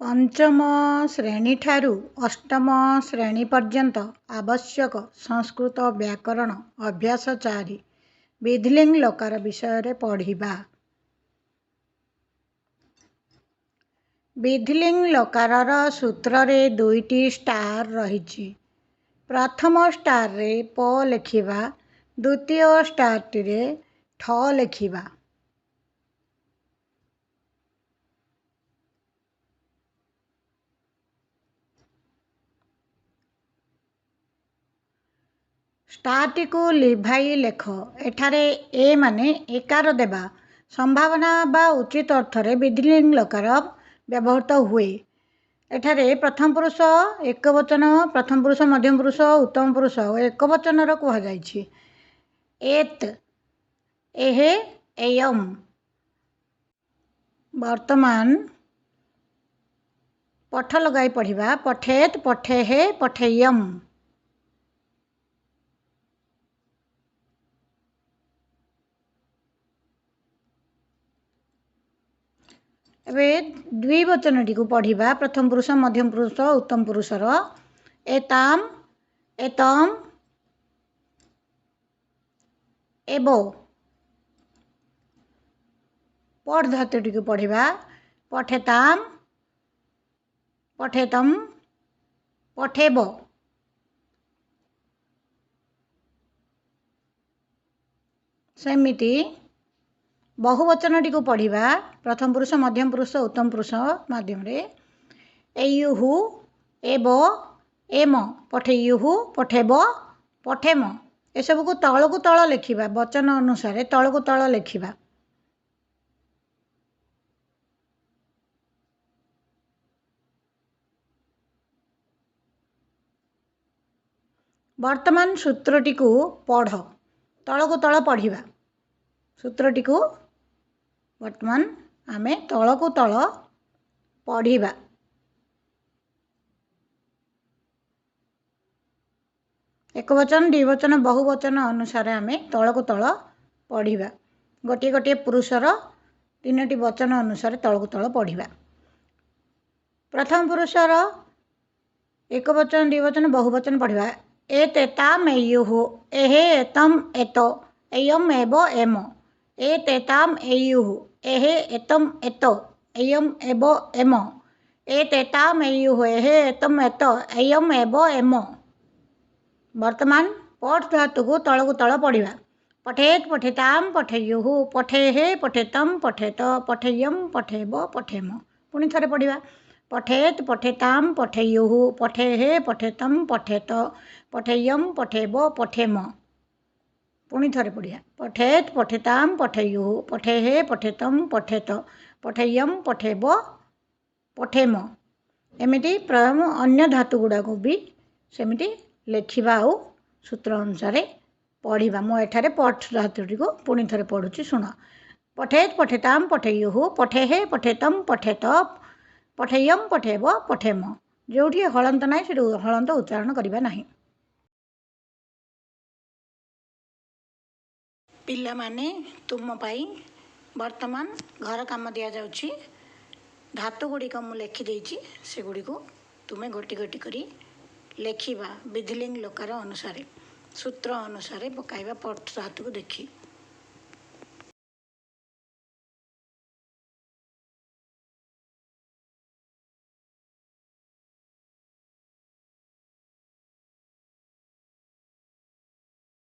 ପଞ୍ଚମ ଶ୍ରେଣୀଠାରୁ ଅଷ୍ଟମ ଶ୍ରେଣୀ ପର୍ଯ୍ୟନ୍ତ ଆବଶ୍ୟକ ସଂସ୍କୃତ ବ୍ୟାକରଣ ଅଭ୍ୟାସ 4 ବିଧିଲିଙ୍ଗ ଲକାର ବିଷୟରେ ପଢ଼ିବା। ବିଧିଲିଙ୍ଗ ଲକାରର ସୂତ୍ରରେ ଦୁଇଟି ଷ୍ଟାର ରହିଛି। ପ୍ରଥମ ଷ୍ଟାରରେ ପ ଲେଖିବା, ଦ୍ୱିତୀୟ ଷ୍ଟାରଟିରେ ଠ ଲେଖିବା। ଷ୍ଟାରଟିକୁ ଲିଭାଇ ଲେଖ। ଏଠାରେ ଏ ମାନେ ଏକାର ଦେବା ସମ୍ଭାବନା ବା ଉଚିତ ଅର୍ଥରେ ବିଧିଲିଙ୍ଗ ଲକାର ବ୍ୟବହୃତ ହୁଏ। ଏଠାରେ ପ୍ରଥମ ପୁରୁଷ ଏକବଚନ, ପ୍ରଥମ ପୁରୁଷ, ମଧ୍ୟମ ପୁରୁଷ, ଉତ୍ତମ ପୁରୁଷ ଓ ଏକବଚନର କୁହାଯାଇଛି। ଏତ୍, ଏହେ, ଏୟମ୍। ବର୍ତ୍ତମାନ ପଠ ଲଗାଇ ପଢ଼ିବା। ପଠେତ୍, ପଠେହେ, ପଠେୟମ୍। ଏବେ ଦ୍ୱିବଚନଟିକୁ ପଢ଼ିବା। ପ୍ରଥମ ପୁରୁଷ, ମଧ୍ୟମ ପୁରୁଷ, ଉତ୍ତମ ପୁରୁଷର। ଏତାମ୍, ଏତମ୍, ଏବ। ପଠ୍ ଧାତୁଟିକୁ ପଢ଼ିବା। ପଠେତାମ୍, ପଠେତମ୍, ପଠେବ। ସେମିତି ବହୁବଚନଟିକୁ ପଢ଼ିବା। ପ୍ରଥମ ପୁରୁଷ, ମଧ୍ୟମ ପୁରୁଷ, ଉତ୍ତମ ପୁରୁଷ ମାଧ୍ୟମରେ। ଏୟୁହୁ, ଏବ, ଏମ। ପଠେୟୁହୁ, ପଠେବ, ପଠେମ। ଏସବୁକୁ ତଳକୁ ତଳ ଲେଖିବା, ବଚନ ଅନୁସାରେ ତଳକୁ ତଳ ଲେଖିବା। ବର୍ତ୍ତମାନ ସୂତ୍ରଟିକୁ ପଢ଼, ତଳକୁ ତଳ ପଢ଼ିବା। ସୂତ୍ରଟିକୁ ବର୍ତ୍ତମାନ ଆମେ ତଳକୁ ତଳ ପଢ଼ିବା। ଏକବଚନ, ଦ୍ୱିବଚନ, ବହୁବଚନ ଅନୁସାରେ ଆମେ ତଳକୁ ତଳ ପଢ଼ିବା। ଗୋଟିଏ ଗୋଟିଏ ପୁରୁଷର ତିନୋଟି ବଚନ ଅନୁସାରେ ତଳକୁ ତଳ ପଢ଼ିବା। ପ୍ରଥମ ପୁରୁଷର ଏକବଚନ, ଦ୍ୱିବଚନ, ବହୁବଚନ ପଢ଼ିବା। ଏତେ ତାମ୍ ଏୟୁହୁ ଏହେ ଏତମ୍ ଏତ ଏୟମ୍ ଏବ ଏମ। ଏତେ ତାମ୍ ଏୟୁହୁ ଏହେ ଏତମ୍ ଏତ ଏୟମ୍ ଏବ ଏମ। ଏତେ ତାମ୍ ଏୟୁହୁ ଏହେ ଏତମ୍ ଏତ ଏୟମ୍ ଏବ ଏମ। ବର୍ତ୍ତମାନ ପଠ୍ ଧାତୁକୁ ତଳକୁ ତଳ ପଢ଼ିବା। ପଠେତ୍, ପଠେତାମ୍, ପଠେୟୁହୁ, ପଠେହେ, ପଠେତମ୍, ପଠେତ, ପଠେୟମ୍, ପଠେବ, ପଠେମ। ପୁଣି ଥରେ ପଢ଼ିବା। ପଠେତ୍, ପଠେତାମ୍, ପଠେୟୁହୁ, ପଠେହେ, ପଠେତମ୍, ପଠେତ, ପଠେୟମ୍, ପଠେବ, ପଠେମ। ପୁଣି ଥରେ ପଢ଼ିବା। ପଠେତ୍, ପଠେତାମ୍, ପଠେୟୁହୁ, ପଠେହେ, ପଠେତମ୍, ପଠେତ, ପଠେୟମ୍, ପଠେବ, ପଠେମ। ଏମିତି ପ୍ରୟମ ଅନ୍ୟ ଧାତୁ ଗୁଡ଼ାକୁ ବି ସେମିତି ଲେଖିବା ଆଉ ସୂତ୍ର ଅନୁସାରେ ପଢ଼ିବା। ମୁଁ ଏଠାରେ ପଠ୍ ଧାତୁଟିକୁ ପୁଣି ଥରେ ପଢ଼ୁଛି, ଶୁଣ। ପଠେତ୍, ପଠେତାମ୍, ପଠେୟୁହୁ, ପଠେହେ, ପଠେତମ୍, ପଠେତ, ପଠେୟମ୍, ପଠେବ, ପଠେମ। ଯେଉଁଠି ହଳନ୍ତ ନାହିଁ ସେଠି ହଳନ୍ତ ଉଚ୍ଚାରଣ କରିବା ନାହିଁ। ପିଲାମାନେ, ତୁମ ପାଇଁ ବର୍ତ୍ତମାନ ଘର କାମ ଦିଆଯାଉଛି। ଧାତୁ ଗୁଡ଼ିକ ମୁଁ ଲେଖିଦେଇଛି, ସେଗୁଡ଼ିକୁ ତୁମେ ଗୋଟି ଗୋଟି କରି ଲେଖିବା ବିଧିଲିଙ୍ଗ ଲକାର ଅନୁସାରେ, ସୂତ୍ର ଅନୁସାରେ ପକାଇବା ପଠ୍ ଧାତୁକୁ ଦେଖି।